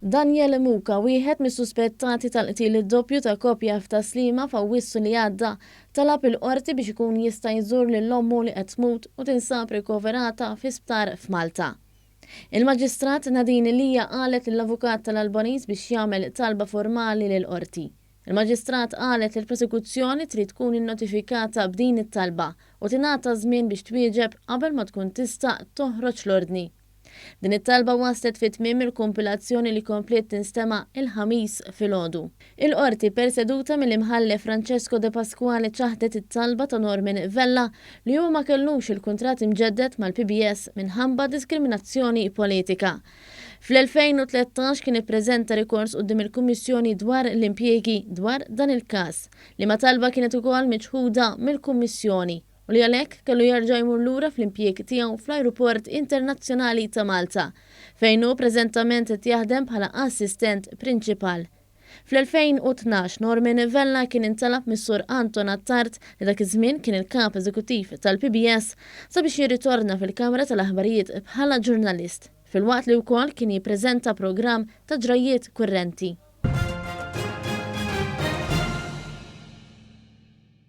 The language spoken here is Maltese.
Daniel Muka, wieħed mis-suspettati tal-qtil doppju ta' koppja f'Tas-Sliema f'Awwissu li għadda, talab il-Qorti biex ikun jista' jżur lil ommu li qed tmut u tinsab rikoverata fi sptar f'Malta. Il-Maġistrat Nadine Lia qalet lill-avukat tal-Albaniż biex jagħmel talba formali lill-Qorti. Il-Maġistrat qalet li l-prosekuzzjoni trid tkun innotifikata b'din it-talba u tingħata żmien biex twieġeb qabel ma tkun tista' toħroġ l-ordni. Din it-talba waslet fi tmiem il-kumpilazzjoni li kompliet tinstema' il-Ħamis filgħodu. Il-Qorti perseduta mill-Imħallef Francesco Depasquale ċaħdet it-talba ta' Norman Vella li huwa ma kellux il-kuntratt imġedded mal-PBS minħabba diskriminazzjoni politika. Fl-2013 kien ippreżenta rikors quddiem il-Kummissjoni dwar l-Impjiegi dwar dan il-każ, liema talba kienet ukoll miċħuda mill-Kummissjoni. u li għalhekk kellu jerġa' jmur lura fl-impjieg tiegħu fl-Ajruport Internazzjonali ta' Malta, fejn hu preżentament qed jaħdem bħala assistent prinċipal. Fl-2012, Norman Vella kien intalab mis-Sur Anton Attard, li dak iż-żmien kien il-Kap Eżekuttiv tal-PBS, sabiex jirritorna fil-Kamra tal-Aħbarijiet bħala ġurnalist, filwaqt li wkoll kien jippreżenta programm ta' ġrajjiet kurrenti.